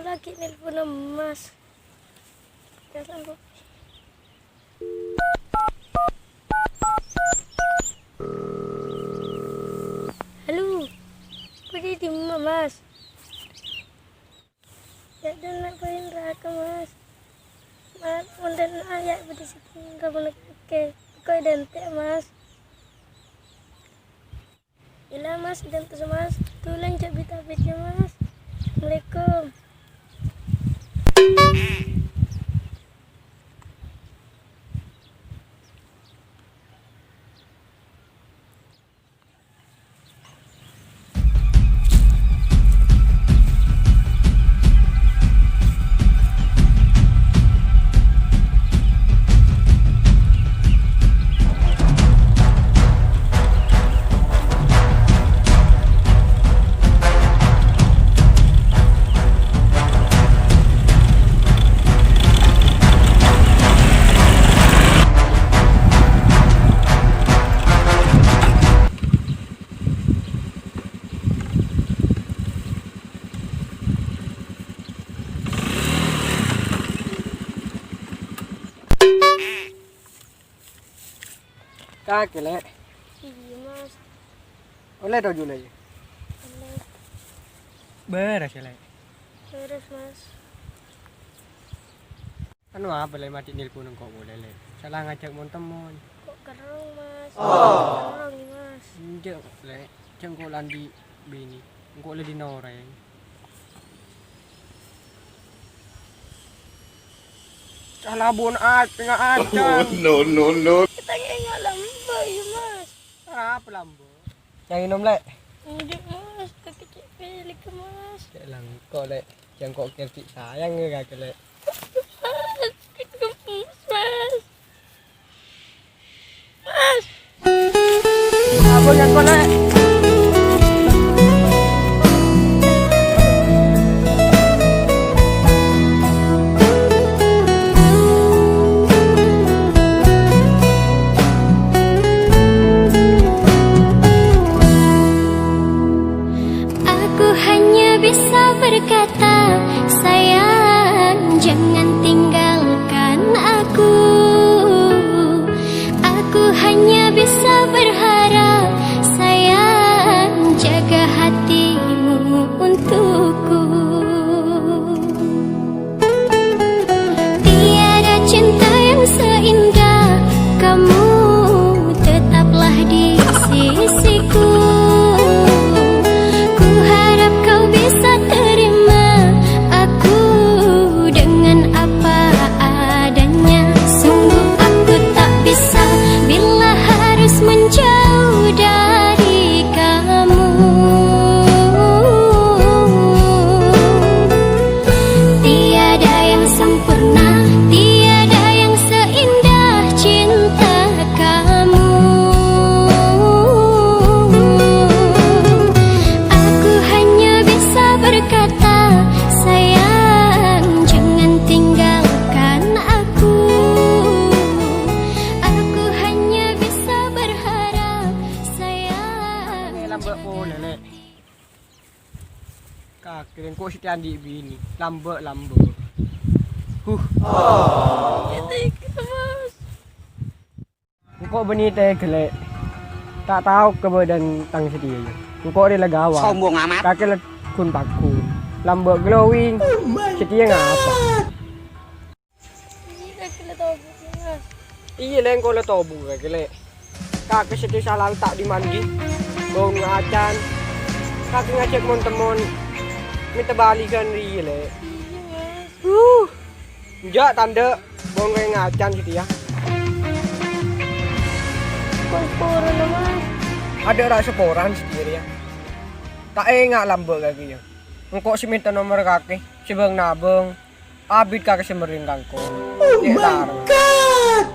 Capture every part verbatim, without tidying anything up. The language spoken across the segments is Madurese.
Lagi nelpon Mas. Telepon. Halo. Kok di dimma, Mas? Ya, dan nak poin raka, Mas. Mas, wonten ayah budi sedang kamu nak ke. Kok identik, Mas? Ila, Mas, identik, Mas. Tulen cek bita-bit ya, Mas. Assalamualaikum. Kakè, Lè'. Iyâ, Mas. Ollè toju', Lè', yâ? Ollè. Bârâs, yâ, Lè'? Bârâs, Mas. Anu apa, Lè', ma' andi' nelpon engko' polè, Lè'? Sala ngajhâk mon-temmon. Kok kerrong, Mas? Oh. Kerrong, Mas. Enjâ', Lè'. Jhâ' engko' la andi' binè. Engko' la dinah orèng. Calabon atè ngaacan. No, no, no. Kita nggak lambâ', yâ, Mas. Arapa lambâ'? Yang nginom, Lè'? Enjâ', Mas. Kakè cè' pèlèk, Mas. Cè' la engko', Lè'. Jhâ' engko' kèr cè' sayang ka kakè, Lè'. Mas, kakè gemes, Mas. Mas. Apa yang kau, Lè'? Aku hanya bisa berkata, "Sayang, jangan tinggalkan aku." Aku hanya bisa berharap, "Sayang, jaga hatimu untukku." Tiada cinta yang seindah kamu, tetaplah di sisiku. Ku harap kau bisa terima aku dengan apa adanya. Sungguh aku tak bisa bila harus menjauh dari kamu. Tiada yang sempurna, tiada yang seindah cinta kamu. Aku hanya bisa berkata, "Sayang, jangan tinggalkan aku." Aku hanya bisa berharap, "Sayang, lambâ' jangan polè, Lè'." Kakè engko' sè ta' andi' binè. Lambâ', lambâ'. Huh. Tega, Mas. Engko' bânnè tega, Lè'. Ta' tao kabâdâ'ân tang satèya, yâ. Engko' rè la ghâbây. Sombong amat. Kakè la ghun-paghun. Lambâ' glowing. Satèya ngapa? Iyâ, kakè la tobu', Mas. Iyâ, Lè', engko' la tobu' kakè, Lè'. Kakè satèya sala ta' di-mandi. Bâ'na ngaacan. Kakè ngajhâk mon-temmon. Mènta bâligân rèya, Lè'. Iyâ, Mas. Huh. Enjâ', ta' endâ'. Bâ'na rèya ngaacan satèya. Kok saporana, Mas? Adâ' ra' saporana satèya rèya. Ta' enga' lambâ' kakè, yâ. Engko' sè mènta nomer kakè, sè bâng-nabâng. Abit kakè sè merrèng ka engko'. Oh my God!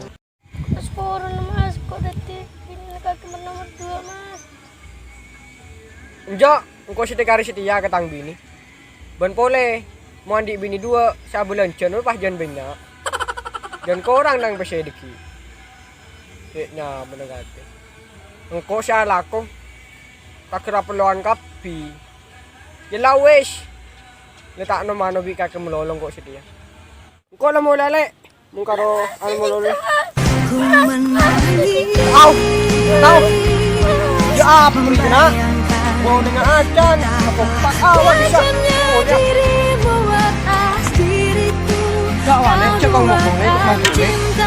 Mas, poro, Mas, kok dhâddhi binèna kakè nomer duwâ', Mas? Enjâ', engko' satèya karè satèya ka tang binè. Bân polè, mon andi' binè duwâ', sabulân jân pas jân bânnya'. Jân korang nang pèssè dhâggi'. Cè' nyamana kakè. Engko' sè alako. Kakè ra parlowan kabbhi. Yâ la wis. Lè ta' no-mano bi' kakè malolo engko' satèya. Engko' la molè, Lè'. Mon karo anu malolo. Au! Au! Ya apa beri kena? Mau dengan acan, apa tak awak bisa? Oh, ya. Gak wale, cek kau ngomong, eh, kok maju, eh.